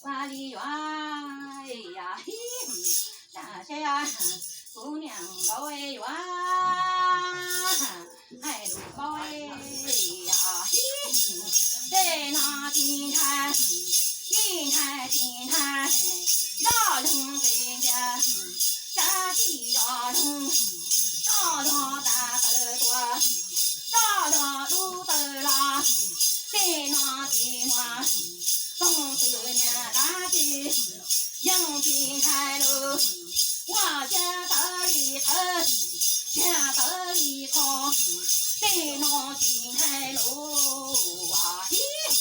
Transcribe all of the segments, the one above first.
Ua li yuav, yog hib, tam seb kuv niam nkaus yuav hais lus paub, yog hib, tej no tsis ntshai, tsis ntshai tsis ntshai, nroj zoov nqis ntias, sab tsis zos zoov, roj zog tas taws tuaj, roj zog dub taws los, tej no tsis muaj, kooj tws niam kav tsis, yeej tsis ntshai lus, ua siab tawv li qhawv, siab tawv li qho, tej no tsis ntshai lus, hib,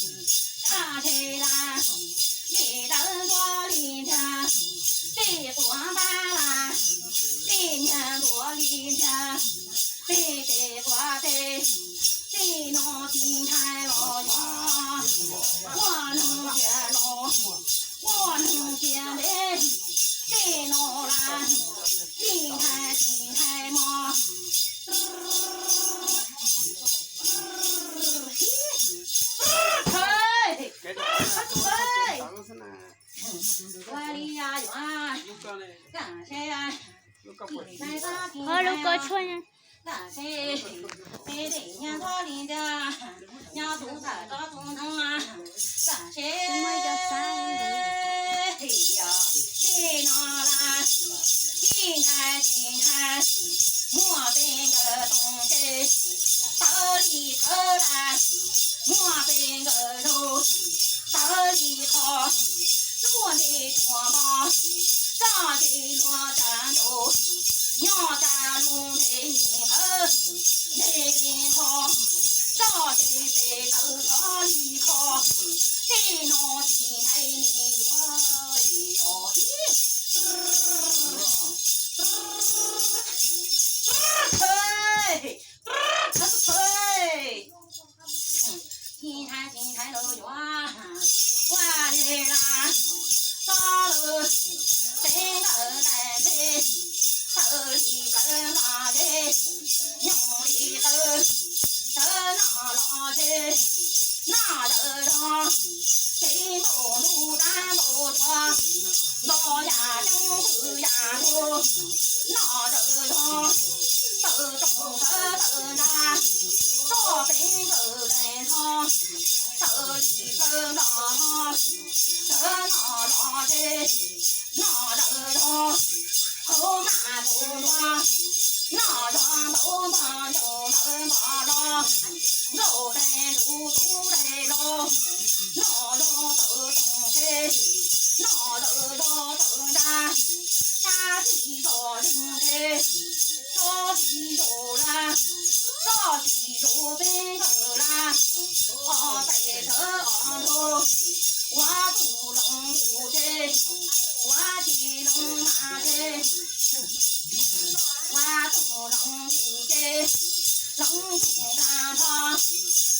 tsa ntshe la, tej dawb ntuav li ntiag, tej quav npab la, tej niag ntuav li ntiag, tej tes quav tej, tej no tsis ntshai los yog, quaj nug cia los, quaj nug cia ntev, tej no la, tsis ntshai tsis ntshai mog. Ua li yuav, kam seb, ho lub kua tshuaj na. Tam seb peb dem nyiaj nrog li ntag, nyob tus tawm tsob tus ntoo, tam seb yog tej no la, tsis ntshai tsis ntshai, muaj peb nkawd toom ces tawv li qhawv la, muaj peb nkawd zaug tawv li qho, tsuaj nte tuaj npo, txoj kev luag tsa nraud, nyob tsa lub ntev li qhawv, ntev li qho, txoj kev pem tawv qhov li qho, tej no tsis ntshai ni yuav yog hib. Tsis ntshai Ntxhais lawv yuav ua li laj, txhob lawv peb nkawd tais ntsej, tawm li plawv los ze, nyoog li qawv sawv noj los ze, noj lawm zog, kev npaum ntuj dab npaum tsua, nto yam ceeb twm yam ntuj, noj lawm zog, tawm rooj tawm ntsa, txhob peb nkawd tais ntsej, tawm li plawv los, sawv noj los ze, noj lawm zog, qhov maj qhov ntua, noj zog ntaus npog ncaus ntawv npog los, nkauj tais ntuj tub tais los, noj zog tawm rooj teb, noj lawm zog tawm ntsa, sab tsis zog zeeg ntse, txhob tsis zog laj, txhob tsis zog peb nkawd laj, os tais sawv os nrog, ua tug loos ntuj teb, ua tsis loos mas teb, ua tug loos ntuj teb, loos ntuj nra nrho,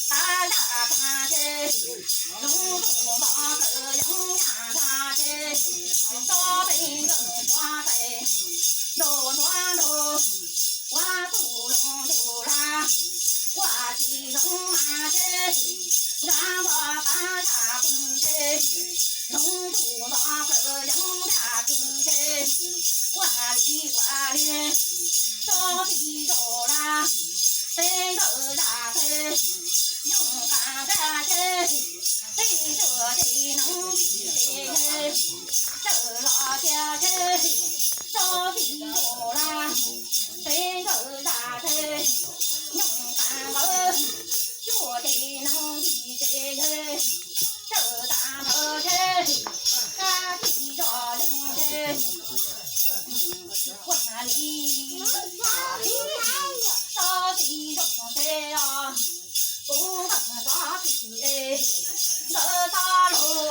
qab zaj qab teb, loos ntuj npog plaws yeeb yam nra teb, txhob peb nkawd ntxhua tais, ntaus ntxhua ntaus, ua tug loos ntuj laj, ua tsis loos mas teb, nra npog qab zaj qw teb, loos ntuj npog plaws yeeb yam qw teb, ua li ua li, txhob tsis zog laj, peb nkawd zaj teb, yoog qab zaj teb, tij tuaj ces neeg vim ces yawg, tawm los tiag teb, txhob tsis zog laj, peb nkawd zaj teb, yoog qab nqawd, cuaj ces neeg vim ces yawg, tawm tas ntawd teb, kab tsis zog leeg teb, ua li, txhob tsis zog teb os, kuv npawg txhob txwm es, nkawd txhob lug,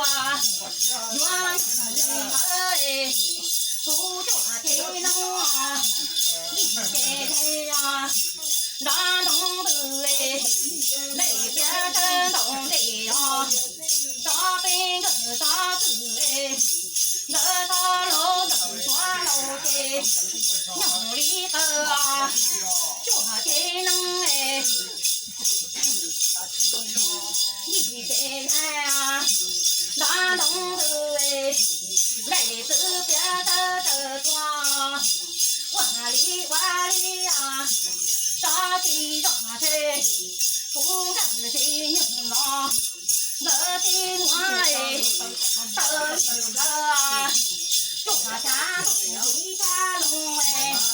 yuav li nkawd es, kuv cuaj ces neeg, vim ces yawg, nrov ntoo ntws es, nplej piab tawb ntoo ntej os, txhob peb nkawd txhob txwm es, nkawd txhob laus nkawd txhob laus ces, nyoog li qawv os, cuaj ces neeg es, yim ces yawg, nrov ntoo ntws es, nplej txwv piab tawb tawg tuag, ua li ua li os, txhob tsis zog teb, kuv nkawg tsis nyeem los, nkawd tib muab es, tawm li plawv, tuaj tshab tuaj tib tshab loog es,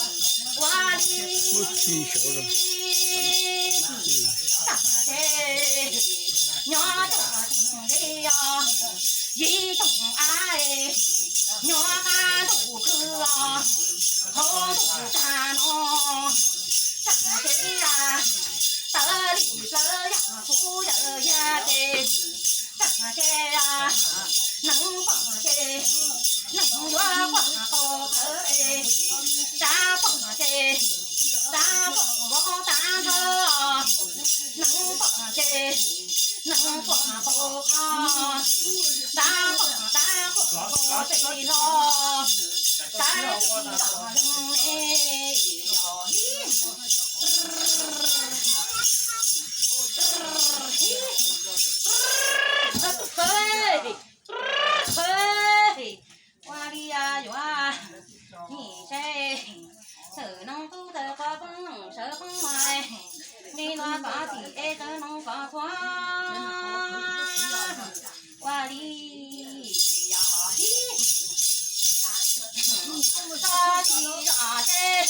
ua li, tag ces, nyob tuaj toog li os, yim toog av es, nyob qab ntuj khw os, hauv ntuj tag no, tag ces, tawm li plawv yog kuv yawm yaj ces, tag ces, neeg pom ces, neeg yuav quaj qau qawv es, dab pom ces, dab pom vov tab nthawv, neeg pom ces, neeg pom qau qhov, dab pom dab pom qau tes los, dab tsis zog leeg ne. Ua li yuav nim tsheb, txawm noog tub txawm qhov poob sawv poob mas, li no kov txim es txawm noog kov thuav. Ua li yog hib, txhob tsis zog teb,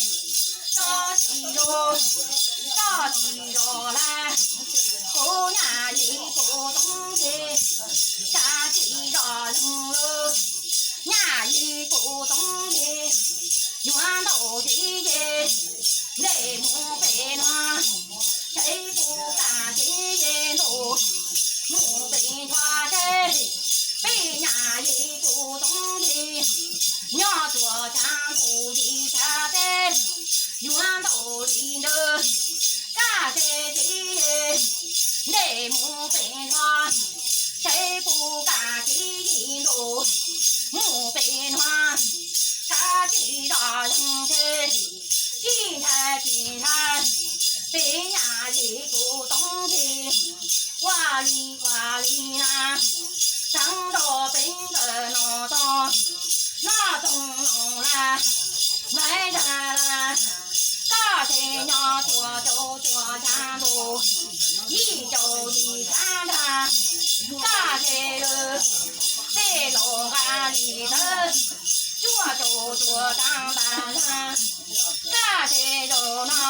txhob tsis zog, txhob tsis zog laj, kuv nyaj yim kuv toob ces, txhob tsis zog leeg lawm, nyaj yim kuv toob ces, yuav ntaus tib ces, ntsej mus pem no, tsheb puv tag tib ces ntaus, mus pem nchuav teb, peb nyaj yim kuv toob ces, nyob tsuas tshab ntuj yim tshab teb, yuav ntaus li ntawd, kaj teb tib ces, Ntej mus pem no, saib puas kam kev yig ntus, mus pem no, sab tsis zoj zeeg ces, tsis ntshai tsis ntshai, peb nyab yim kuv toob ntxhi, ua li ua li na, tseeb rau peb nkawd no tog, noj txoog no la, maiv ntag la, koj ces nyob tuaj caum tuaj ntshav ntuj, yim caum yim ntshav ntag, koj ces lawm, tej laus nqa li tawv, cuaj caum cuaj tag npas ntag, koj ces zaum no,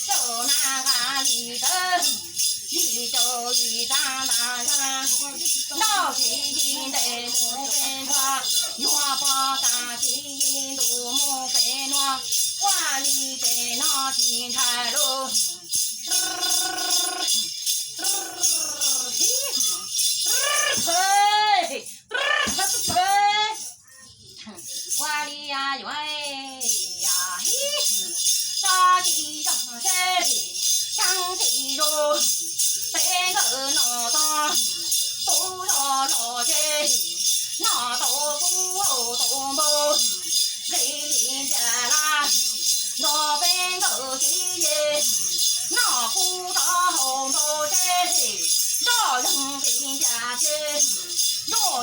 zaum na nqa li tawv, yim caum yim tag npas ntag, nrauj tsis yig ntej mus pem nrho, yuav pom kam tsis yig ntus mus pem no, ua li pem no tsis ntshai lawm. Ua li yuav hib, tso tsis zog seb, tseeb tsis zoo, peb nkawd no tog, tub zog los seb, noj tau kub haus tau npau, nqis li ntiag laj, nrog peb nkawd sib ye, noj kub tau haus npau seb, nroj zeeg nqis ntiag seb, nroj